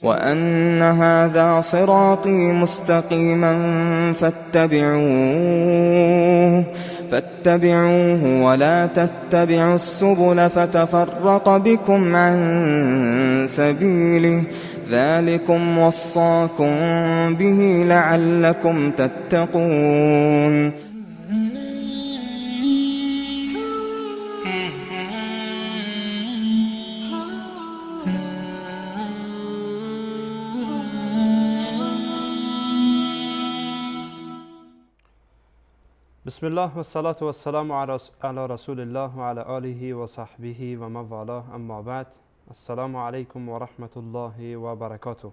وأن هذا صراطي مستقيما فاتبعوه ولا تتبعوا السبل فتفرق بكم عن سبيله ذلكم وصاكم به لعلكم تتقون. بسم الله و الصلاة و السلام علی رسول الله و علی آله و صحبه و من والاه، اما بعد، السلام علیکم و رحمت الله و برکاته.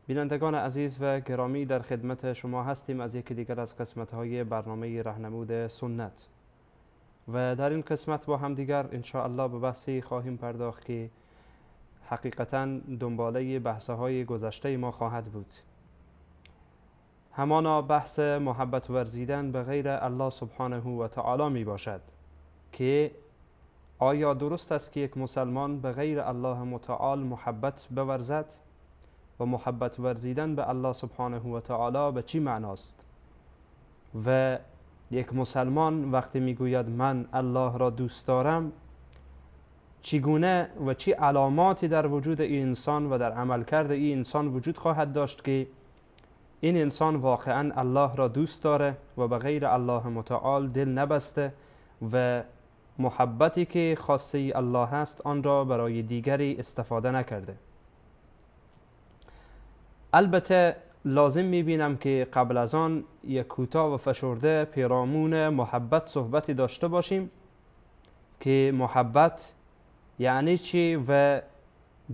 بینندگان عزیز و گرامی، در خدمت شما هستیم از یکی دیگر از قسمت‌های برنامه رهنمود سنت و در این قسمت با هم دیگر ان شاء الله به بحثی خواهیم پرداخت که حقیقتاً دنباله بحث‌های گذشته ما خواهد بود. همانا بحث محبت ورزیدن به غیر الله سبحانه و تعالی می باشد که آیا درست است که یک مسلمان به غیر الله متعال محبت بورزد و محبت ورزیدن به الله سبحانه و تعالی به چی معناست؟ و یک مسلمان وقتی میگوید من الله را دوست دارم، چگونه و چی علاماتی در وجود این انسان و در عملکرد این انسان وجود خواهد داشت که این انسان واقعا الله را دوست داره و به غیر الله متعال دل نبسته و محبتی که خاصه الله هست آن را برای دیگری استفاده نکرده. البته لازم میبینم که قبل از آن یک کوتاه و فشرده پیرامون محبت صحبتی داشته باشیم که محبت یعنی چی و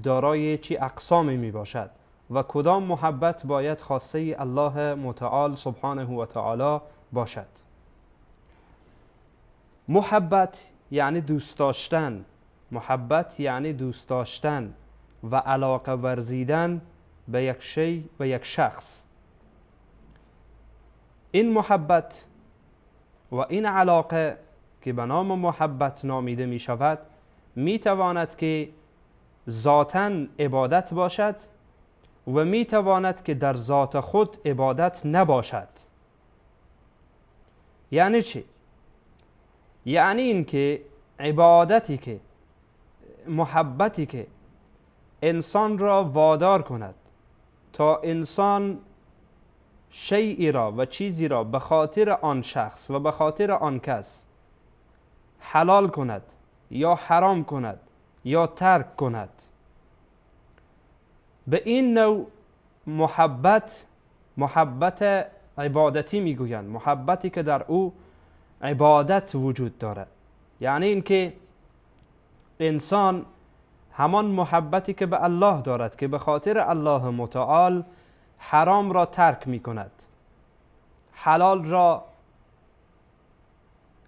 دارای چی اقسامی میباشد و کدام محبت باید خاصه الله متعال سبحانه و تعالی باشد. محبت یعنی دوست داشتن، محبت یعنی دوست داشتن و علاقه ورزیدن به یک شی و یک شخص. این محبت و این علاقه که به نام محبت نامیده می شود می تواند که ذاتاً عبادت باشد و می تواند که در ذات خود عبادت نباشد. یعنی چی؟ یعنی اینکه عبادتی که محبتی که انسان را وادار کند تا انسان شیئی را و چیزی را به خاطر آن شخص و به خاطر آن کس حلال کند یا حرام کند یا ترک کند، به این نوع محبت، محبت عبادتی میگویند، محبتی که در او عبادت وجود دارد. یعنی اینکه انسان همان محبتی که به الله دارد که به خاطر الله متعال حرام را ترک میکند، حلال را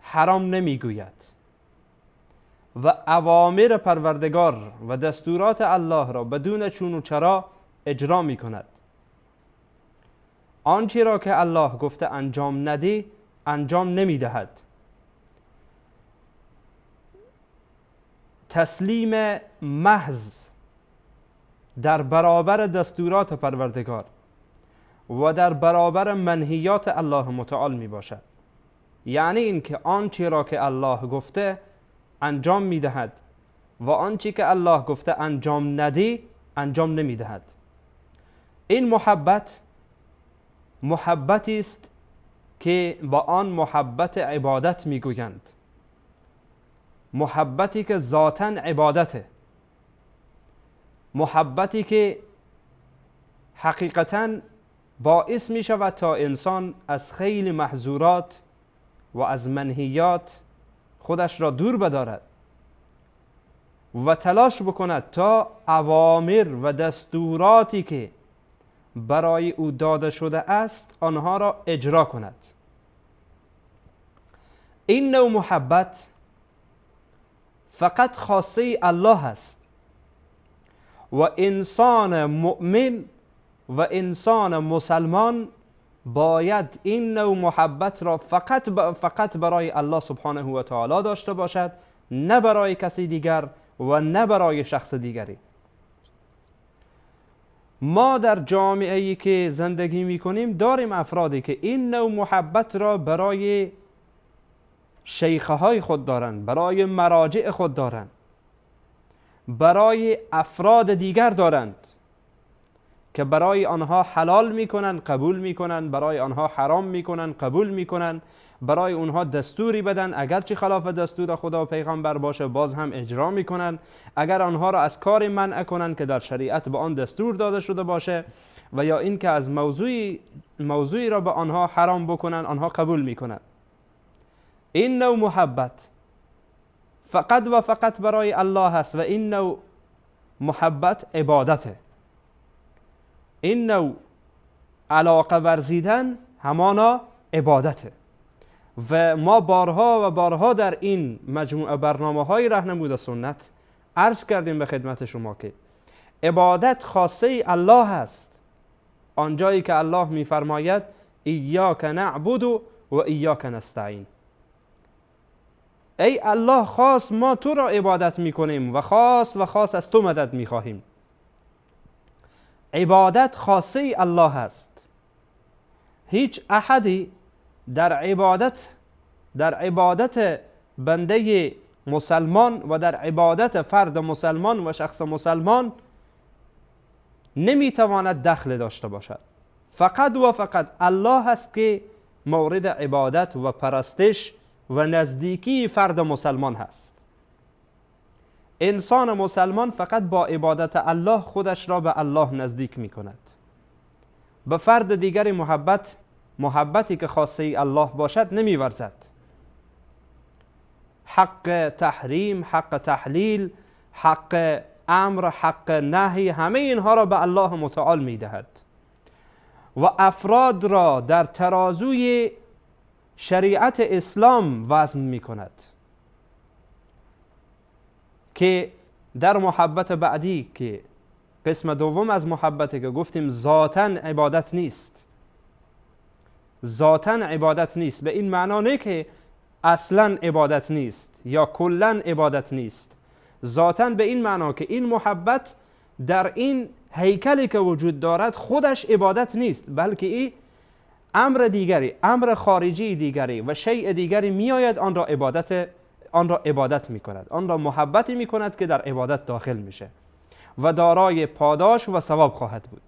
حرام نمیگوید و اوامر پروردگار و دستورات الله را بدون چون و چرا اجرا می کند. آنچه را که الله گفته انجام ندی انجام نمی دهد. تسلیم محض در برابر دستورات پروردگار و در برابر منهیات الله متعال می باشد. یعنی اینکه آنچه را که الله گفته انجام می دهد و آنچه که الله گفته انجام ندی انجام نمی دهد. این محبت محبتی است که با آن محبت عبادت می گویند، محبتی که ذاتاً عبادته، محبتی که حقیقتاً باعث می شود تا انسان از خیلی محظورات و از منهیات خودش را دور بدارد. و تلاش بکند تا اوامر و دستوراتی که برای او داده شده است آنها را اجرا کند. این نوع محبت فقط خاصه الله است و انسان مؤمن و انسان مسلمان باید این نوع محبت را فقط برای الله سبحانه و تعالی داشته باشد، نه برای کسی دیگر و نه برای شخص دیگری. ما در جامعه‌ای که زندگی می‌کنیم داریم افرادی که این نوع محبت را برای شیخ‌های خود دارند، برای مراجع خود دارند، برای افراد دیگر دارند که برای آنها حلال میکنن قبول میکنن، برای آنها حرام میکنن قبول میکنن، برای اونها دستوری بدن اگرچه خلاف دستور خدا و پیغمبر باشه باز هم اجرا میکنن، اگر آنها را از کار منع کنن که در شریعت به آن دستور داده شده باشه و یا اینکه از موضوعی را به آنها حرام بکنن آنها قبول میکنن. این نوع محبت فقط و فقط برای الله است و این نوع محبت عبادته. این نوع علاقه ورزیدن همانا عبادته و ما بارها و بارها در این مجموعه برنامه های رهنمود سنت عرض کردیم به خدمت شما که عبادت خاصه الله است. آنجایی که الله میفرماید ایاک نعبد و ایاک نستعین، ای الله خاص ما تو را عبادت میکنیم و خاص و خاص از تو مدد میخواهیم. عبادت خاصه الله است. هیچ احدی در عبادت بنده مسلمان و در عبادت فرد مسلمان و شخص مسلمان نمیتواند دخل داشته باشد. فقط و فقط الله است که مورد عبادت و پرستش و نزدیکی فرد مسلمان هست. انسان مسلمان فقط با عبادت الله خودش را به الله نزدیک می کند. به فرد دیگر محبتی که خاصه الله باشد نمی ورزد. حق تحریم، حق تحلیل، حق امر، حق نهی، همه اینها را به الله متعال می دهد و افراد را در ترازوی شریعت اسلام وزن می کند که در محبت بعدی که قسم دوم از محبتی که گفتیم ذاتاً عبادت نیست، ذاتاً عبادت نیست به این معنا نه که اصلاً عبادت نیست یا کلاً عبادت نیست، ذاتاً به این معنا که این محبت در این هیکلی که وجود دارد خودش عبادت نیست، بلکه این امر دیگری، امر خارجی دیگری و شیء دیگری میآید آن را عبادت میکند، آن را محبتی میکند که در عبادت داخل میشه و دارای پاداش و ثواب خواهد بود.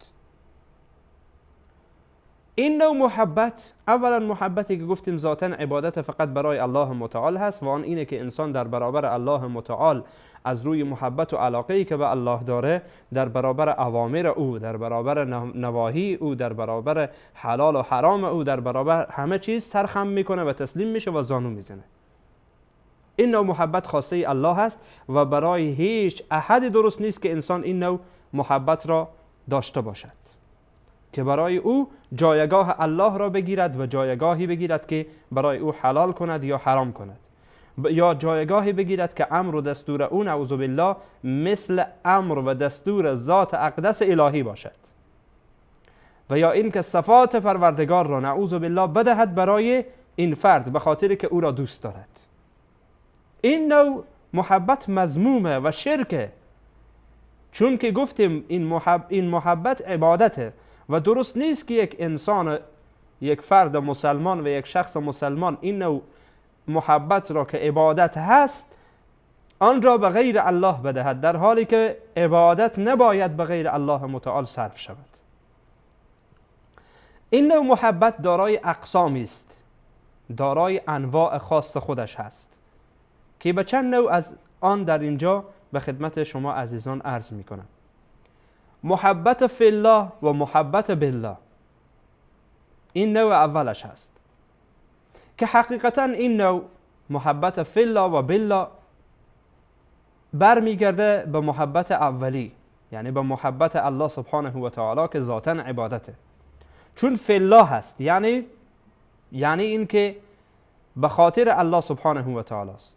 این نوع محبت، اولا محبتی که گفتیم ذاتاً عبادت فقط برای الله متعال هست و آن اینه که انسان در برابر الله متعال از روی محبت و علاقه‌ای که به الله داره در برابر اوامر او، در برابر نواهی او، در برابر حلال و حرام او، در برابر همه چیز سرخم میکنه و تسلیم میشه و زانو میزنه. این نوع محبت خاصه الله هست و برای هیچ احد درست نیست که انسان این نوع محبت را داشته باشد که برای او جایگاه الله را بگیرد و جایگاهی بگیرد که برای او حلال کند یا حرام کند، یا جایگاهی بگیرد که امر و دستور او نعوذ بالله مثل امر و دستور ذات اقدس الهی باشد، و یا اینکه صفات پروردگار را نعوذ بالله بدهد برای این فرد به خاطر که او را دوست دارد. این نوع محبت مذمومه و شرکه، چون که گفتیم این محبت عبادته و درست نیست که یک انسان، یک فرد مسلمان و یک شخص مسلمان این نوع محبت را که عبادت هست آن را به غیر الله بدهد، در حالی که عبادت نباید به غیر الله متعال صرف شود. این نوع محبت دارای اقسامی است، دارای انواع خاص خودش هست که به چند نوع از آن در اینجا به خدمت شما عزیزان عرض می کنم. محبت فی الله و محبت بالله، این نوع اولش هست که حقیقتا این نوع محبت فی الله و بالله برمیگرده به محبت اولی، یعنی به محبت الله سبحانه و تعالی که ذاتاً عبادته. چون فی الله هست، یعنی این که به خاطر الله سبحانه و تعالی است.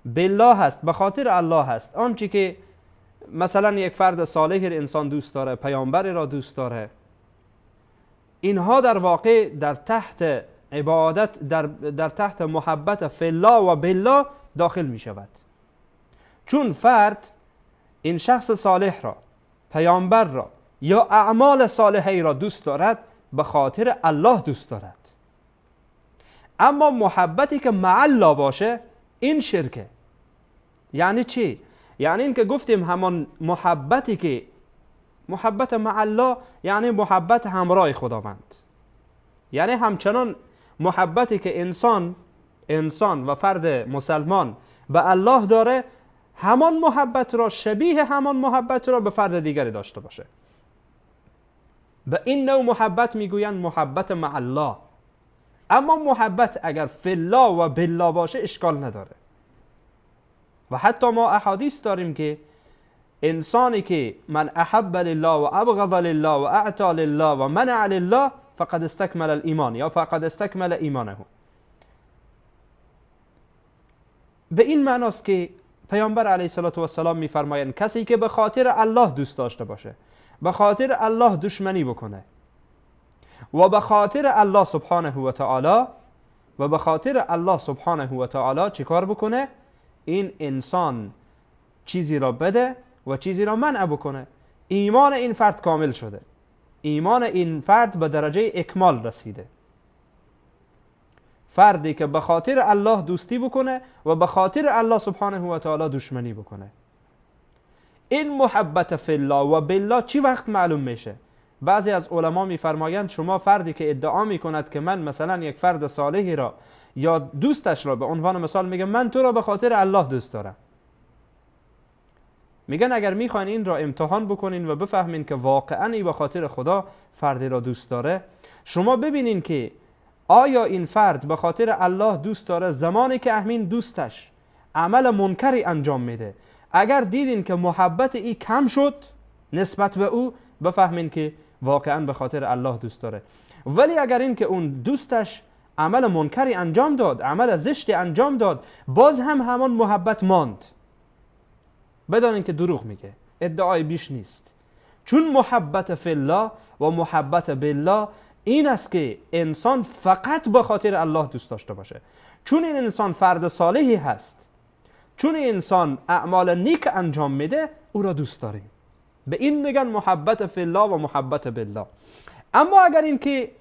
بالله هست، به خاطر الله هست. آنچه که مثلا یک فرد صالح انسان دوست داره، پیامبر را دوست داره، اینها در واقع در تحت عبادت، در تحت محبت فی الله و بالله داخل می شود. چون فرد این شخص صالح را، پیامبر را یا اعمال صالحی را دوست دارد، به خاطر الله دوست دارد. اما محبتی که مع الله باشه این شرکه. یعنی چی؟ یعنی این که گفتیم همان محبتی که محبت مع الله، یعنی محبت همراه خداوند، یعنی همچنان محبتی که انسان و فرد مسلمان به الله داره، همان محبت را، شبیه همان محبت را به فرد دیگری داشته باشه. به این نوع محبت میگویند محبت مع الله. اما محبت اگر فی الله و بالله باشه اشکال نداره. و حتی ما احادیث داریم که انسانی که من احب لله و ابغض لله و اعطى لله و منع لله فقد استکمل الایمان یا فقد استکمل ایمانه. به این معناست که پیامبر علیه الصلاة والسلام میفرمایند کسی که به خاطر الله دوست داشته باشه، به خاطر الله دشمنی بکنه و به خاطر الله سبحانه و تعالی و به خاطر الله سبحانه و تعالی چیکار بکنه؟ این انسان چیزی را بده و چیزی را منع بکنه. ایمان این فرد کامل شده، ایمان این فرد به درجه اکمال رسیده. فردی که به خاطر الله دوستی بکنه و به خاطر الله سبحانه و تعالی دشمنی بکنه. این محبت فی الله و بالله چی وقت معلوم میشه؟ بعضی از علما میفرمایند شما فردی که ادعا میکند که من مثلا یک فرد صالحی را یا دوستش را به عنوان مثال میگه من تو را به خاطر الله دوست دارم، میگن اگر میخواین این را امتحان بکنین و بفهمین که واقعا ای به خاطر خدا فردی را دوست داره، شما ببینین که آیا این فرد به خاطر الله دوست داره زمانی که امین دوستش عمل منکری انجام میده، اگر دیدین که محبت ای کم شد نسبت به او، بفهمین که واقعا به خاطر الله دوست داره. ولی اگر این که اون دوستش عمل منکری انجام داد، عمل زشتی انجام داد، باز هم همان محبت ماند، بدانین که دروغ میگه، ادعای بیش نیست. چون محبت فی الله و محبت بالله این است که انسان فقط به خاطر الله دوست داشته باشه. چون این انسان فرد صالحی هست، چون این انسان اعمال نیک انجام میده، او را دوست داریم. به این میگن محبت فی الله و محبت بالله. اما اگر این که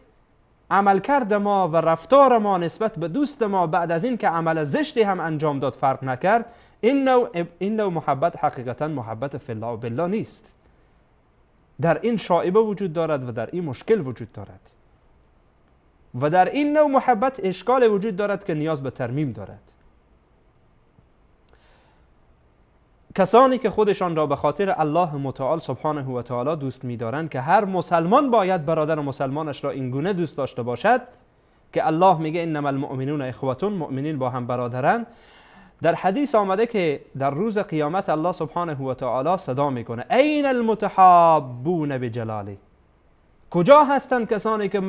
عملکرد ما و رفتار ما نسبت به دوست ما بعد از این که عمل زشتی هم انجام داد فرق نکرد، این نوع محبت حقیقتا محبت فی الله و بالله نیست. در این شائبه وجود دارد و در این مشکل وجود دارد و در این نوع محبت اشکال وجود دارد که نیاز به ترمیم دارد. کسانی که خودشان را به خاطر الله متعال سبحانه و تعالی دوست می‌دارند، که هر مسلمان باید برادر مسلمانش را این گونه دوست داشته باشد که الله میگه انما المؤمنون اخوتون، مؤمنین با هم برادرند. در حدیث آمده که در روز قیامت الله سبحانه و تعالی صدا میکنه این المتحابون بجلاله، کجا هستند کسانی که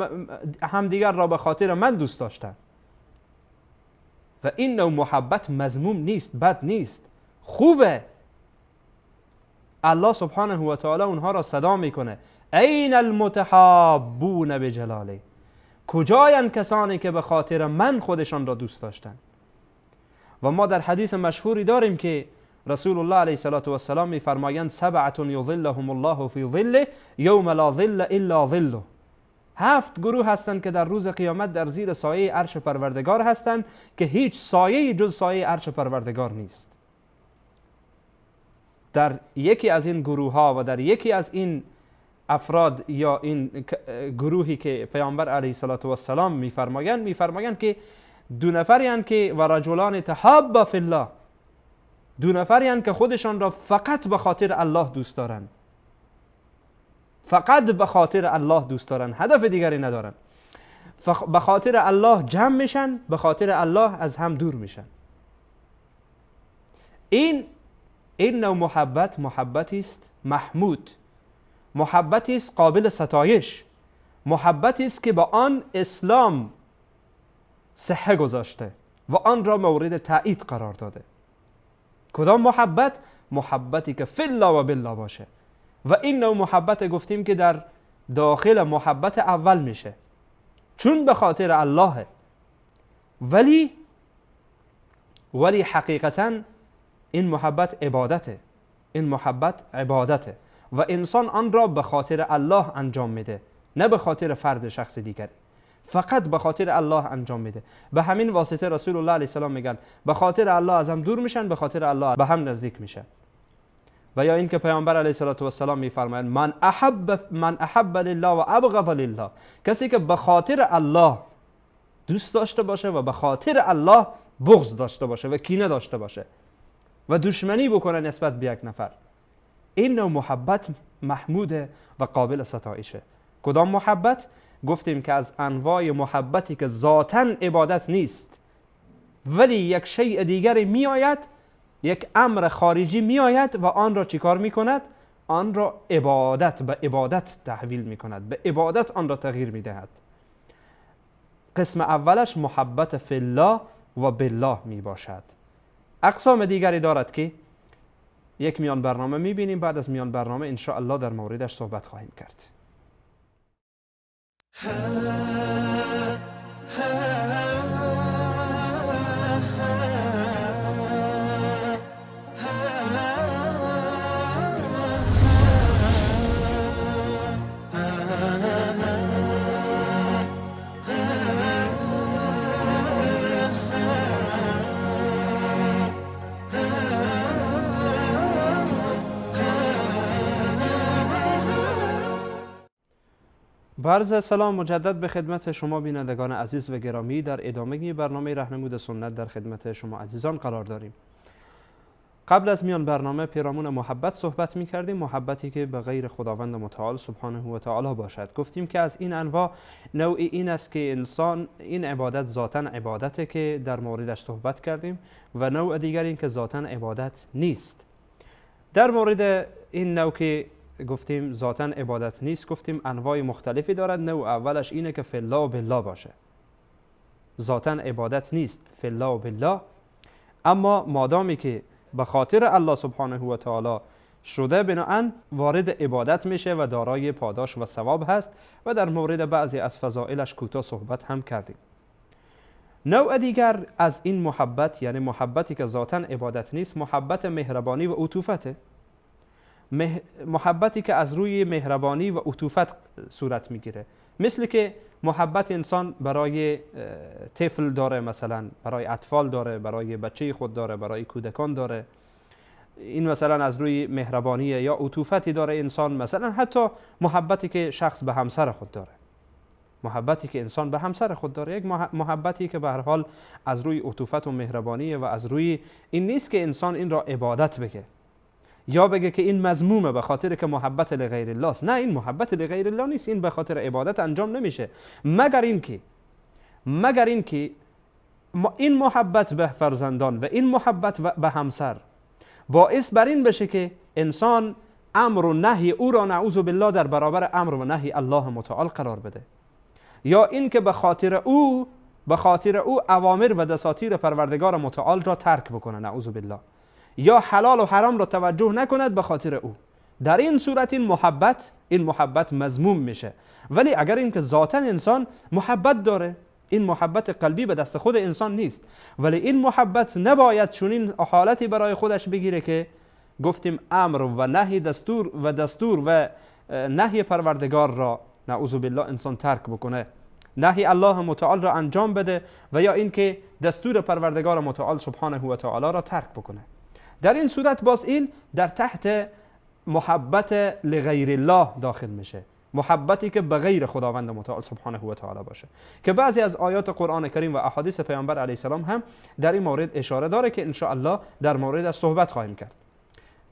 همدیگر را به خاطر من دوست داشتند؟ و این نوع محبت مذموم نیست، بد نیست، خوبه. الله سبحانه و تعالی اونها را صدا میکنه این المتحابون بجلاله، کجایند کسانی که به خاطر من خودشان را دوست داشتند؟ و ما در حدیث مشهوری داریم که رسول الله علیه الصلاة والسلام میفرمایند سبعة یظلهم الله فی ظله یوم لا ظل الا ظله. 7 گروه هستند که در روز قیامت در زیر سایه عرش پروردگار هستند که هیچ سایه جز سایه عرش پروردگار نیست. در یکی از این گروه ها و در یکی از این افراد یا این گروهی که پیامبر علیه الصلاة والسلام میفرمایند که دو نفری هستند که و رجلان تحابا فی الله، دو نفری هستند که خودشان را فقط به خاطر الله دوست دارند، فقط به خاطر الله دوست دارند، هدف دیگری ندارند، به خاطر الله جمع میشن، به خاطر الله از هم دور میشن. این نوع محبت، محبتی است محمود، محبتی است قابل ستایش، محبتی است که با آن اسلام صحه گذاشته و آن را مورد تایید قرار داده. کدام محبت؟ محبتی که فی الله و بالله باشه. و این نوع محبت گفتیم که در داخل محبت اول میشه، چون به خاطر الله، ولی حقیقتا این محبت عبادته، این محبت عبادته و انسان آن را به خاطر الله انجام میده، نه به خاطر فرد شخص دیگری، فقط به خاطر الله انجام میده. به همین واسطه رسول الله علیه السلام میگن به خاطر الله از هم دور میشن، به خاطر الله به هم نزدیک میشن. و یا اینکه پیامبر علیه الصلاة والسلام میفرمایند من احب لله و ابغض لله، کسی که به خاطر الله دوست داشته باشه و به خاطر الله بغض داشته باشه و کینه داشته باشه و دشمنی بکنه نسبت به یک نفر، این نوع محبت محموده و قابل ستایشه. کدام محبت؟ گفتیم که از انواع محبتی که ذاتاً عبادت نیست، ولی یک شیء دیگری می آید، یک امر خارجی می آید و آن را چیکار می کند؟ آن را عبادت، به عبادت تحویل می کند، به عبادت آن را تغییر می دهد. قسم اولش محبت فی الله و بالله می باشد. اقسام دیگری دارد که یک میان برنامه می بینیم، بعد از میان برنامه ان شاء الله در موردش صحبت خواهیم کرد. عرض سلام مجدد به خدمت شما بینندگان عزیز و گرامی. در ادامه برنامه رهنمود سنت در خدمت شما عزیزان قرار داریم. قبل از میان برنامه پیرامون محبت صحبت می کردیم، محبتی که به غیر خداوند متعال سبحانه و تعالی باشد. گفتیم که از این انواع نوعی این است که انسان این عبادت ذاتاً عبادته که در موردش صحبت کردیم، و نوع دیگر این که ذاتاً عبادت نیست. در مورد این نوع که گفتیم ذاتاً عبادت نیست، گفتیم انواع مختلفی دارد. نوع اولش اینه که فی الله و بالله باشه، ذاتاً عبادت نیست، فی الله و بالله، اما مادامی که به خاطر الله سبحانه و تعالی شده بناهن وارد عبادت میشه و دارای پاداش و ثواب هست و در مورد بعضی از فضائلش کوتاه صحبت هم کردیم. نوع دیگر از این محبت، یعنی محبتی که ذاتاً عبادت نیست، محبت مهربانی و عطوفته. محبتی که از روی مهربانی و عطوفت صورت میگیره، مثل که محبت انسان برای طفل داره، مثلا برای اطفال داره، برای بچه خود داره، برای کودکان داره. این مثلا از روی مهربانی یا عطوفتی داره انسان. مثلا حتی محبتی که شخص به همسر خود داره، محبتی که انسان به همسر خود داره، یک محبتی که به هر حال از روی عطوفت و مهربانی و از روی این نیست که انسان این را عبادت بگه یا بگه که این مذمومه به خاطر که محبت لغیر الله است. نه، این محبت لغیر الله نیست، این به خاطر عبادت انجام نمیشه، مگر اینکه این محبت به فرزندان و این محبت به همسر باعث بر این بشه که انسان امر و نهی او را نعوذ بالله در برابر امر و نهی الله متعال قرار بده، یا اینکه به خاطر او اوامر و دساتیر پروردگار متعال را ترک بکنه نعوذ بالله، یا حلال و حرام را توجه نکند به خاطر او. در این صورت این محبت مذموم میشه. ولی اگر اینکه ذاتاً انسان محبت داره، این محبت قلبی به دست خود انسان نیست، ولی این محبت نباید چنین حالتی برای خودش بگیره که گفتیم امر و نهی، دستور و نهی پروردگار را نعوذ بالله انسان ترک بکنه، نهی الله متعال را انجام بده، و یا اینکه دستور پروردگار متعال سبحانه و تعالی را ترک بکنه. در این صورت باز این در تحت محبت لغیر الله داخل میشه، محبتی که به غیر خداوند متعال سبحانه و تعالی باشه، که بعضی از آیات قرآن کریم و احادیث پیامبر علیه السلام هم در این مورد اشاره داره که ان شاء الله در مورد صحبت خواهیم کرد.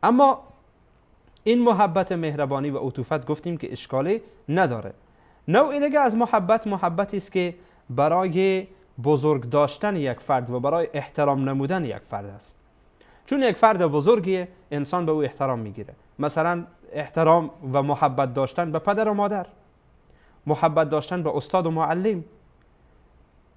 اما این محبت مهربانی و عطوفت گفتیم که اشکالی نداره. نوع دیگه از محبت، محبتی است که برای بزرگ داشتن یک فرد و برای احترام نمودن یک فرد است. چون یک فرد بزرگیه، انسان به او احترام میگیره. مثلا احترام و محبت داشتن به پدر و مادر، محبت داشتن به استاد و معلم،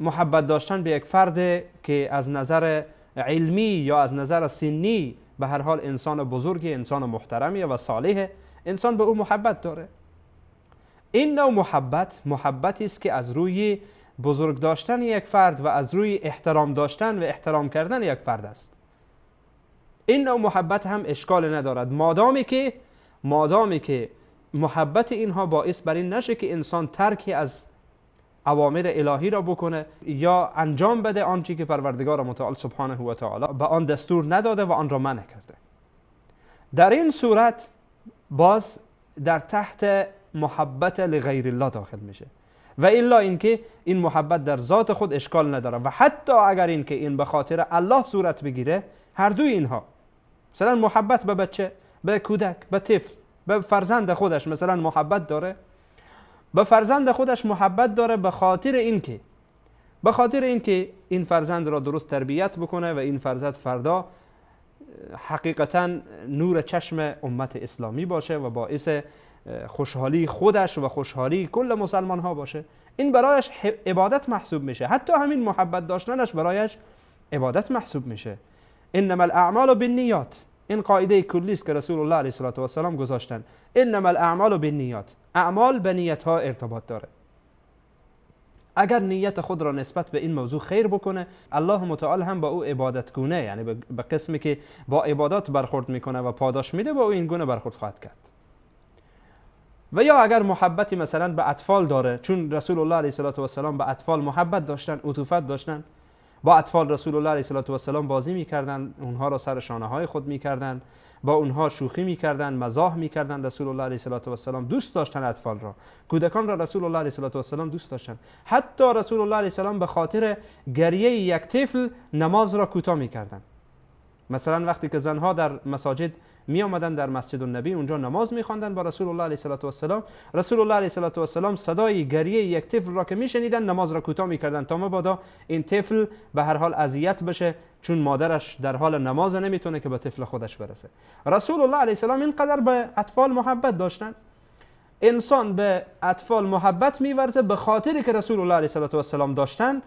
محبت داشتن به یک فرد که از نظر علمی یا از نظر سنی به هر حال انسان بزرگی، انسان محترمیه و صالحه، انسان به او محبت داره. این نوع محبت، محبتی است که از روی بزرگ داشتن یک فرد و از روی احترام داشتن و احترام کردن یک فرد است. این نوع محبت هم اشکال ندارد، مادامی که محبت اینها باعث بر این نشه که انسان ترکی از اوامر الهی را بکنه یا انجام بده آنچه که پروردگار متعال سبحانه و تعالی به آن دستور نداده و آن را منع کرده. در این صورت باز در تحت محبت لغیر الله داخل میشه، و الا اینکه این محبت در ذات خود اشکال نداره و حتی اگر اینکه این به خاطر الله صورت بگیره، هر دوی اینها، مثلا محبت به بچه، به کودک، به طفل، به فرزند خودش مثلا محبت داره، به فرزند خودش محبت داره به خاطر اینکه این فرزند را درست تربیت بکنه و این فرزند فردا حقیقتا نور چشم امت اسلامی باشه و باعث خوشحالی خودش و خوشحالی کل مسلمان ها باشه، این برایش عبادت محسوب میشه. حتی همین محبت داشتنش برایش عبادت محسوب میشه. انما الاعمال بالنیات، این قاعده کلی است که رسول الله علیه الصلاة والسلام گذاشتن. انما الاعمال بالنیات، اعمال به نیت ها ارتباط داره. اگر نیت خود را نسبت به این موضوع خیر بکنه، الله متعال هم با او عبادت گونه، یعنی به قسمی که با عبادات برخورد میکنه و پاداش میده، با او این گونه برخورد خواهد کرد. و یا اگر محبتی مثلا به اطفال داره، چون رسول الله علیه الصلاة والسلام به اطفال محبت داشتن، عطوفت داشتن، با اطفال رسول الله علیه الصلاة والسلام بازی میکردن، اونها را سر شانه های خود میکردن، با اونها شوخی میکردن، مزاح میکردن. رسول الله علیه الصلاة والسلام دوست داشتن اطفال را، کودکان را رسول الله علیه الصلاة والسلام دوست داشتن. حتی رسول الله علیه السلام به خاطر گریه یک طفل نماز را کوتاه میکردن. مثلا وقتی که زنها در مساجد می آمدن در مسجد النبی، اونجا نماز میخواندن با رسول الله علیه الصلاة والسلام، رسول الله علیه الصلاة والسلام صدای گریه یک طفل را که میشنیدن نماز را کوتاه میکردن تا مبادا این طفل به هر حال اذیت بشه، چون مادرش در حال نماز نمیتونه که به طفل خودش برسه. رسول الله علیه السلام اینقدر به اطفال محبت داشتن. انسان به اطفال محبت میورزه به خاطری که رسول الله علیه الصلاة والسلام داشتن،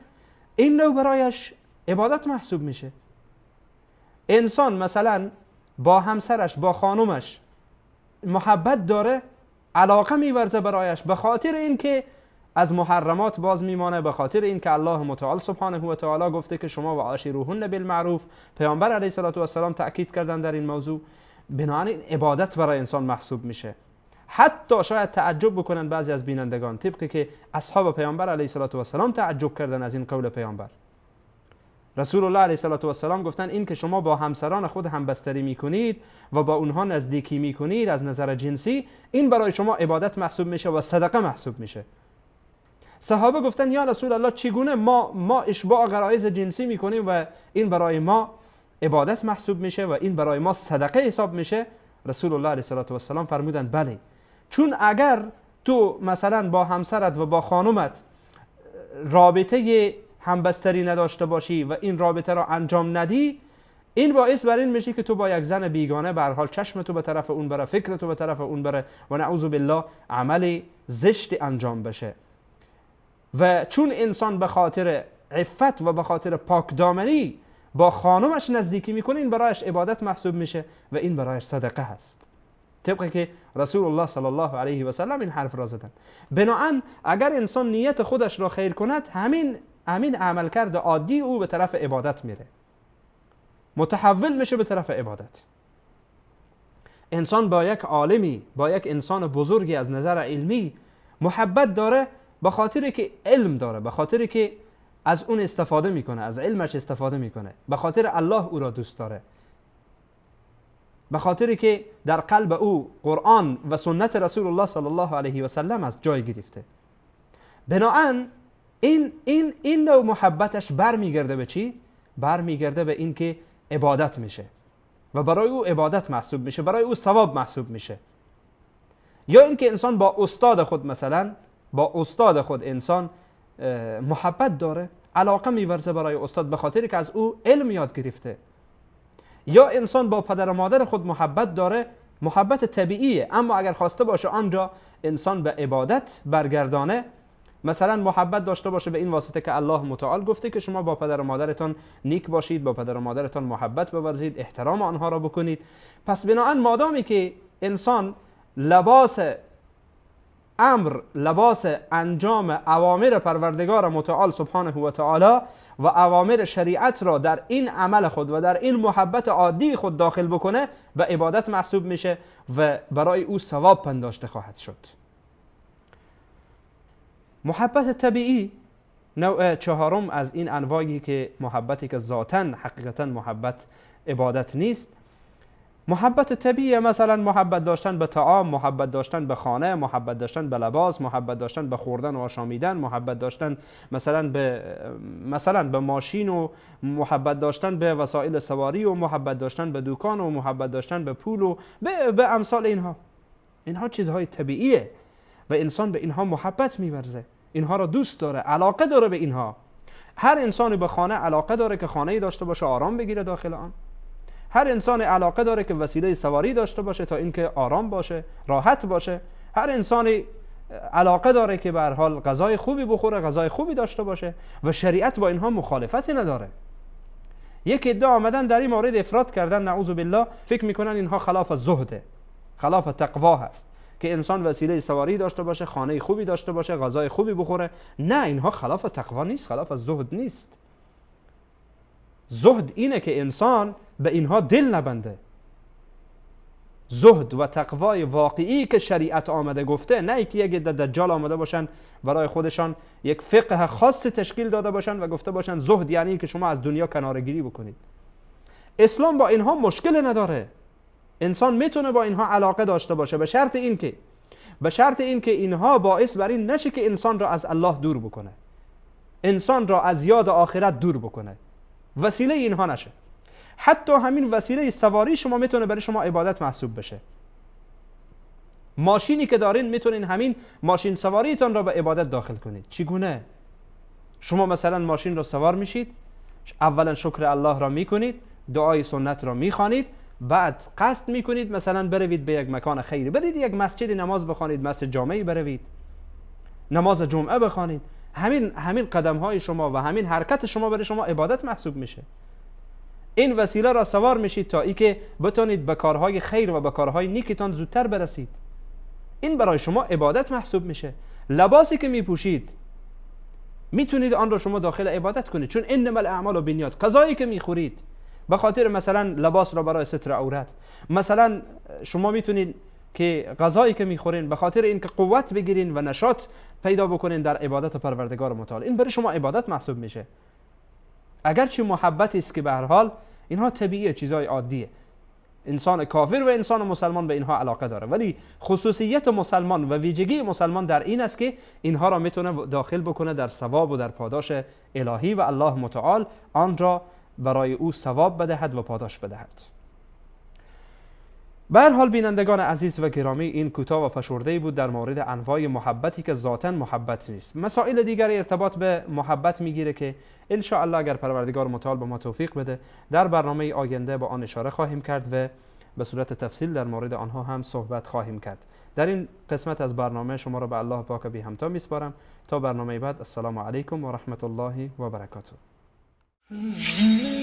این نوع برایش عبادت محسوب میشه. انسان مثلا با همسرش، با خانومش محبت داره، علاقه میورزه برایش به خاطر اینکه از محرمات باز میمانه، به خاطر اینکه الله متعال سبحانه و تعالی گفته که شما و عاشروهن بالمعروف، پیامبر علیه الصلاة والسلام تأکید کردن در این موضوع. بنابراین عبادت برای انسان محسوب میشه. حتی شاید تعجب بکنن بعضی از بینندگان، طبقی که اصحاب پیامبر علیه الصلاة والسلام تعجب کردن از این قول پیامبر. رسول الله علیه الصلاة والسلام گفتن این که شما با همسران خود همبستری میکنید و با اونها نزدیکی میکنید از نظر جنسی، این برای شما عبادت محسوب میشه و صدقه محسوب میشه. صحابه گفتن یا رسول الله چگونه ما اشباع غرایز جنسی میکنیم و این برای ما عبادت محسوب میشه و این برای ما صدقه حساب میشه؟ رسول الله علیه الصلاة والسلام فرمودن بله، چون اگر تو مثلا با همسرت و با خانومت رابطه همبستری نداشته باشی و این رابطه را انجام ندی، این باعث بر این میشه که تو با یک زن بیگانه به هر حال چشم تو به طرف اون بره، فکر تو به طرف اون بره و نعوذ بالله عمل زشت انجام بشه. و چون انسان به خاطر عفت و به خاطر پاکدامنی با خانمش نزدیکی میکنه، این برایش عبادت محسوب میشه و این برایش صدقه هست، طبقی که رسول الله صلی الله علیه و سلم این حرف را زدن. بناهن اگر انسان نیت خودش را خیر کند، همین عملکرد عادی او به طرف عبادت میره، متحول میشه به طرف عبادت. انسان با یک عالمی، با یک انسان بزرگی از نظر علمی محبت داره، به خاطر که علم داره، به خاطر که از اون استفاده میکنه، از علمش استفاده میکنه، به خاطر الله او را دوست داره، به خاطر که در قلب او قرآن و سنت رسول الله صلی الله علیه و سلم از جای گرفته. بناهن این نوع محبتش برمیگرده به چی؟ برمیگرده به این که عبادت میشه و برای او عبادت محسوب میشه، برای او ثواب محسوب میشه. یا اینکه انسان با استاد خود، مثلا با استاد خود انسان محبت داره، علاقه میورزه برای استاد به خاطر که از او علم یاد گرفته. یا انسان با پدر و مادر خود محبت داره، محبت طبیعیه، اما اگر خواسته باشه آن را انسان به عبادت برگردانه، مثلا محبت داشته باشه به این واسطه که الله متعال گفته که شما با پدر و مادرتان نیک باشید، با پدر و مادرتان محبت بورزید، احترام آنها را بکنید. پس بناهن مادامی که انسان لباس امر، لباس انجام اوامر پروردگار متعال سبحانه و تعالی و اوامر شریعت را در این عمل خود و در این محبت عادی خود داخل بکنه، به عبادت محسوب میشه و برای او ثواب پنداشته خواهد شد. محبت طبیعی نوع چهارم از این انواعی که محبتی که ذاتاً حقیقتاً محبت عبادت نیست. محبت طبیعی مثلا محبت داشتن به طعام، محبت داشتن به خانه، محبت داشتن به لباس، محبت داشتن به خوردن و آشامیدن، محبت داشتن مثلا به ماشین و محبت داشتن به وسایل سواری و محبت داشتن به دکان و محبت داشتن به پول و به امثال اینها. اینها چیزهای طبیعیه و انسان به اینها محبت می‌ورزه، اینها را دوست داره، علاقه داره به اینها. هر انسانی به خانه علاقه داره که خانه‌ای داشته باشه، آرام بگیره داخل آن. هر انسان علاقه داره که وسیله سواری داشته باشه تا اینکه آرام باشه، راحت باشه. هر انسانی علاقه داره که به هر حال غذای خوبی بخوره، غذای خوبی داشته باشه و شریعت با اینها مخالفتی نداره. یک عده آمدن در این مورد افراط کردن، نعوذ بالله، فکر میکنن اینها خلاف زهده، خلاف تقوا هست که انسان وسیله سواری داشته باشه، خانه خوبی داشته باشه، غذای خوبی بخوره. نه، اینها خلاف تقوا نیست، خلاف زهد نیست. زهد اینه که انسان به اینها دل نبنده. زهد و تقوای واقعی که شریعت آمده گفته، نه اینکه یک عده دجال آمده باشن برای خودشان یک فقه خاص تشکیل داده باشن و گفته باشن زهد یعنی که شما از دنیا کناره‌گیری بکنید. اسلام با اینها مشکل نداره. انسان میتونه با اینها علاقه داشته باشه به شرط اینکه اینها باعث بر این نشه که انسان را از الله دور بکنه، انسان را از یاد آخرت دور بکنه، وسیله اینها نشه. حتی همین وسیله سواری شما میتونه برای شما عبادت محسوب بشه. ماشینی که دارین میتونین همین ماشین سواریتان را به عبادت داخل کنید. چگونه؟ شما مثلا ماشین را سوار میشید، اولا شکر الله را میکنید، دعای سنت را میخوانید، بعد قصد میکنید مثلا بروید به یک مکان خیری، برید یک مسجد نماز بخوانید، مسجد جامعی بروید، نماز جمعه بخوانید. همین قدم های شما و همین حرکت شما برای شما عبادت محسوب میشه. این وسیله را سوار میشید تا اینکه بتونید به کارهای خیر و به کارهای نیکتان زودتر برسید. این برای شما عبادت محسوب میشه. لباسی که میپوشید میتونید آن را شما داخل عبادت کنید، چون انما الاعمال بالنیات. غذایی که میخورید به خاطر مثلا لباس را برای ستر عورت، مثلا شما میتونید که غذایی که میخورین به خاطر اینکه قوت بگیرین و نشاط پیدا بکنین در عبادت پروردگار متعال، این برای شما عبادت محسوب میشه. اگرچه محبتی است که به هر حال اینها طبیعیه، چیزای عادیه، انسان کافر و انسان مسلمان به اینها علاقه داره، ولی خصوصیت مسلمان و ویژگی مسلمان در این است که اینها را میتونه داخل بکنه در ثواب و در پاداش الهی و الله متعال آن را برای او ثواب بدهد و پاداش بدهد. به هر حال بینندگان عزیز و گرامی، این کوتاه و فشرده بود در مورد انواع محبتی که ذاتاً محبت نیست. مسائل دیگر ارتباط به محبت میگیره که ان شاء الله اگر پروردگار متعال به ما توفیق بده در برنامه آینده با آن اشاره خواهیم کرد و به صورت تفصیل در مورد آنها هم صحبت خواهیم کرد. در این قسمت از برنامه شما را به الله پاک بی همتا میسپارم. تا برنامه بعد، السلام علیکم و رحمت الله و برکاته. Mm-hmm.